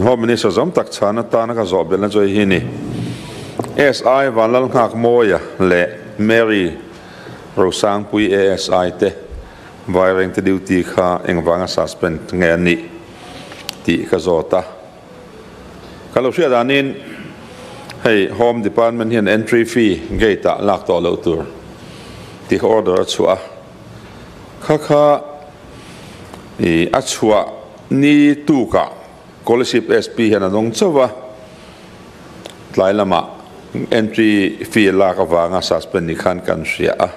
Home Minister zawm tak chhan atana ka zawh belhna chu hei hi a ni. SI Vanlalnghakmawia leh Mary Rosangpui ASI te Vairengte duty kha engvanga suspend nge an nih tih ka zawt a. Ka lo hriat danin hei Home Department hian entry fee gate ah lak tawh loh tur tih kha order a chhuah a. Kha kha i a chhuah ni tukah Kolasib SP hian a dawng chauh a, tlai lamah entry fee lak avanga suspend ni khan kan hria a,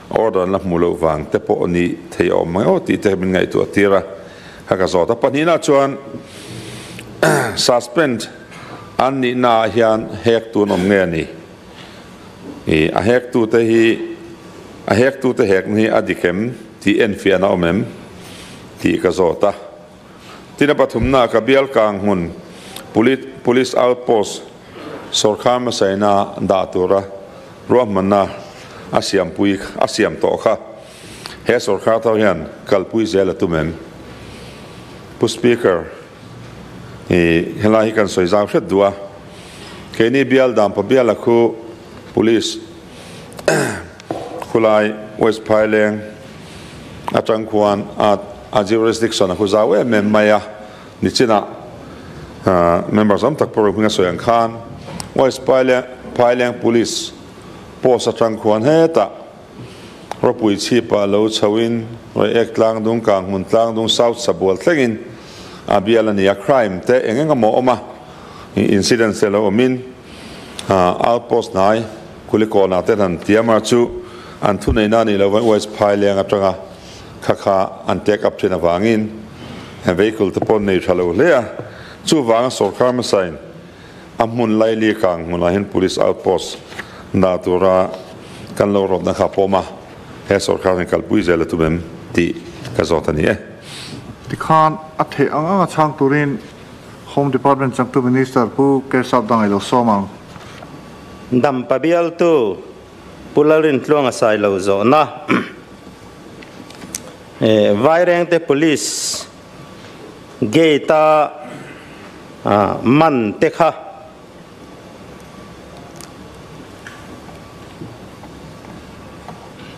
order an la hmuh loh vang te pawh ni thei a awm mai aw tih te min ngaihtuah tir a, kha ka zawt a. Pahnihna chuan suspend an nihna ah hian hek tu an awm nge a ni? I a hek tute hi a hek tute hekna hi a dik em tih enfiahna a awm em tih ka zawt a. Tin a pathumna ka bial kang hmun Police Outpost sawrkhar hmasaina dah tura ruahmanna a siampui a siam tawh kha he sawrkhar thar hian kalpui zel a tum em? Pu Speaker, i helai hi kan sawi zau hret duh a, keini bial dan pa biala khu Police khulai West Phaileng atang khuan a a jurisdiction a khu zau em em mai a, nichinah members awm tak pawh hming a sawi ang khan West Phaileng Police post atang khuan hetah ropui chhipah lo chhoin Reiek Tlangdung Kanghmun Tlangdung South Sabual thlengin a bial a ni a, crime te eng eng emaw awm a, incidents te lo awmin outpost hnai Kulikawnah te han tiam a chu an thuneihna a nih loh vang West Phaileng atanga kha kha an take up thin avangin vehicle te pawh an nei tha lo hle a, chuvanga sawrkar hmasain a hmun laili kang hmunah hian police outpost dah tura kan lo rawtna kha a pawm a, he sawrkar hian kalpui zel a tum em tih ka zawt a ni e. Tikhan a theih ang anga chhang turin Home Department changtu Minister Pu Kersap Dangai lo sawm ang. Dampa bialtu Pu Lalrintluanga Sailo zawhna Vairengte Police Gate-a man te kha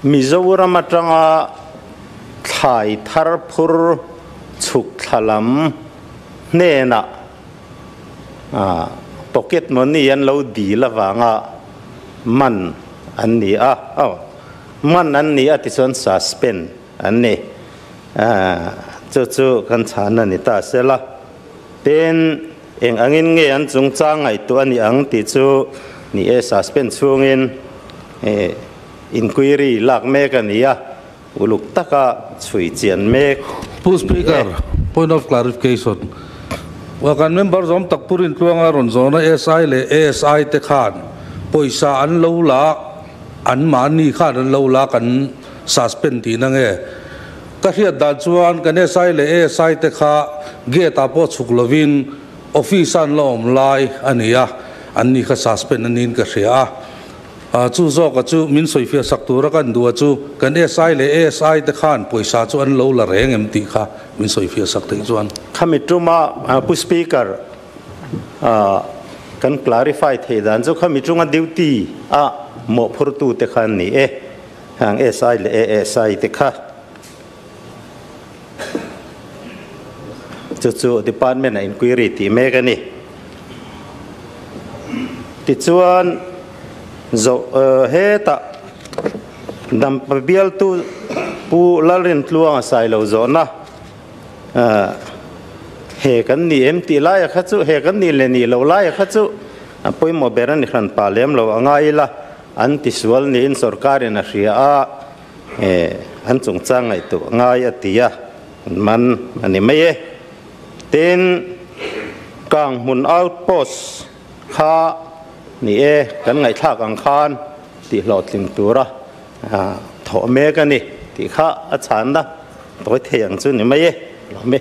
Mizoram atanga thlai thar phur chhuk thla lam hnenah pocket money an lo dil avanga man an ni a, aw man an ni a tichuan suspend an ni. Chu chu kan chhan a ni ta sela. Tin, eng angin nge an chungchang ngaihtuah a ni ang tih chu ni e, suspend chhungin inquiry lak mek a ni a, uluk taka chhui chian mek Pu ni e. Speaker, point of clarification. Wa kan member zawm tak Pu Rintluanga rawn zawhna SI leh ASI te khan pawisa an lo la, an mahni khan an lo la kan suspend tihna nge? Ka hriat dan chuan kan SI leh ASI te kha gate ah pawh chhuk lovin office a an la awm lai a ni a, an ni kha suspend a niin ka hria a. Chu zawka chu min sawifiah sak tura kan duh a chu kan SI leh ASI te khan pawisa chu an lo la reng em tih kha min sawifiah sak theih chuan. Khami tuma Pu Speaker kan clarify theih dan chu khami chunga duty a mawhphurtu te kha an ni e. Heng SI leh ASI te kha chu chu department a inquiry tih mek a ni. Tichuan zo hetah Dampa bialtu Pu Lalrintluanga Sailo zawhna he kan ni em tih laia kha chu he kan nih leh nih loh laia kha chu a pawimawh ber a ni hran pah lem lo a ngai ila. An tisual niin sorkarin a hria a, an chungchang ngaihtuah ngai a ti a, an man a ni mai e. Tin, Kanghmun outpost kha ni e, kan ngaihthlak ang khan tih hlawhtling tura thawh mek a ni tih kha a chhanna tawi thei ang chu ni mai e. Lawm e.